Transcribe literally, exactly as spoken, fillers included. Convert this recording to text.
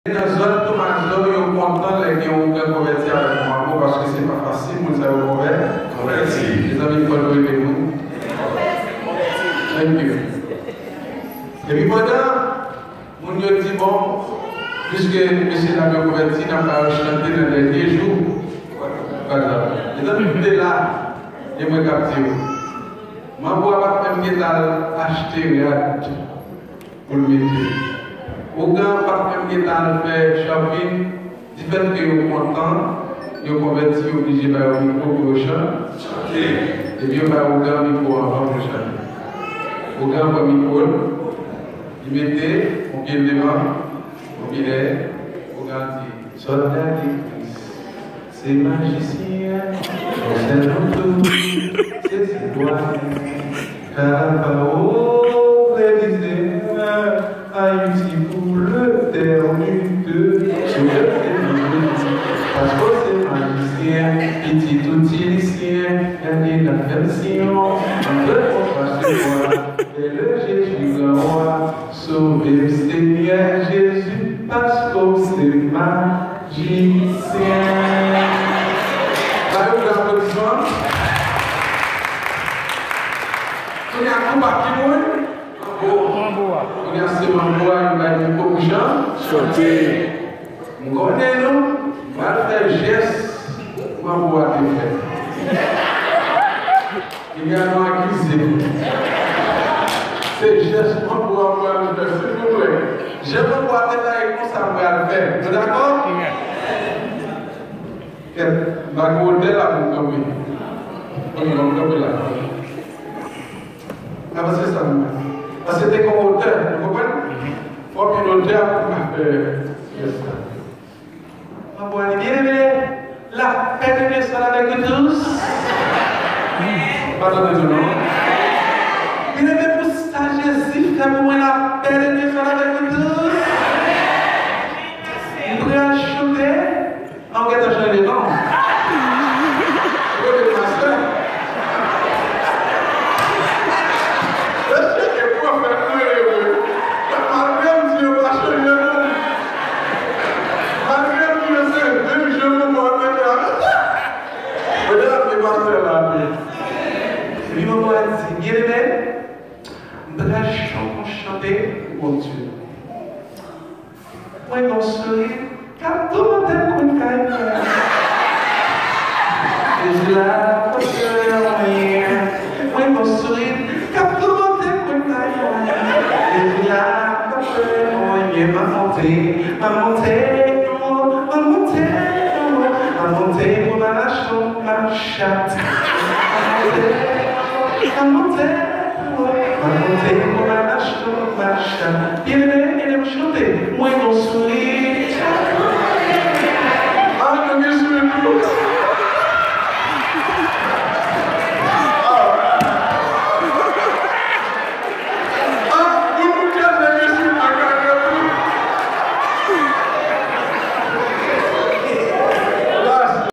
Nan zòn Tomazo, yo kontan lè gen yon ougan konvèti avèk Mabo, paske se pa fasil moun sa yo konvè-, konvèti. Mezanmi, fò nou ede moun. Thank you. Epi pandan moun yo di, bon, piske mesye dam yo konvèti, n ap ba yo chante nan dènye jou. Pa egzanp, mezanmi, m te la, e mwen k ap di yo. Mabo a pa t menm gentan al achte rad pou l mete. Ougan an pa t menm gentan al fè shopping, difèt ke yo kontan, yo konvèti, yo oblije ba yo mikwo pou yo chan-, chante. Epi yo bay ougan an mikwo anvan pou l chante. Ougan an pran mikwo l, li mete yon pye l devan, yon pye dèyè, ougan an di, sòlda de Kris. Se majisyen, konsèy nou tou, se sitwayen. Ka la pawòl predizè, Ayiti pou letènite. Sou lè se Jezi, paske se majisyen, pitit ou tilisyen, gade nan fèm Siyon, antre konpa se vwa, lè Jezi gran wa, sove m Senyè Jezi, paske w se ma- jisyen. Ba yo gwo aplodisman. Kounye a, konpa ki moun? Manbo. Manbo a. Kounye a, se manbo a, yo bay mikwo pou chan-, chante. M konnen nou pral fè jès manbo a te fè. Genyen nou akize m. Se jès manbo a m pral fè, silvouplè. Jan manbo a te la, e konsa m pral fè. Nou dakò? Kèt, m pa gen wotè la pou m kanpe. Ok, bon, m kanpe la. Avanse sa m. Paske te gen wotè, nou konprann? Fò m gen wotè pou m ka fè jès la. Mwen bon, byeneme, la paix de Dieu soit avec vous tous. Pa tande tou non. Byeneme, pou sa Jezi fè pou mwen, la paix de Dieu soit avec vous tous. M pral chante. An, ou gentan chanje non. Ou gentan pastè. Mesye, e pwofèt mwen ye vre. Malgre m di yo pa chanje non. Malgre m di yo se de je m mwen mete a. Mesye, ap gen pastè la tou. Epi manman di, byeneme, m pral chan-, chante pou Bondye. Mwen gon sourit k ap toumante m kwen kay mwen. Jezi la pa fè anyen. Mwen gon sourit k ap toumante m kwen kay mwen. Jezi la pa fè anyen. M ap monte, m ap monte pi wo, m ap monte pi wo, m ap monte pou m al achte yon machat. M ap monte, m ap monte.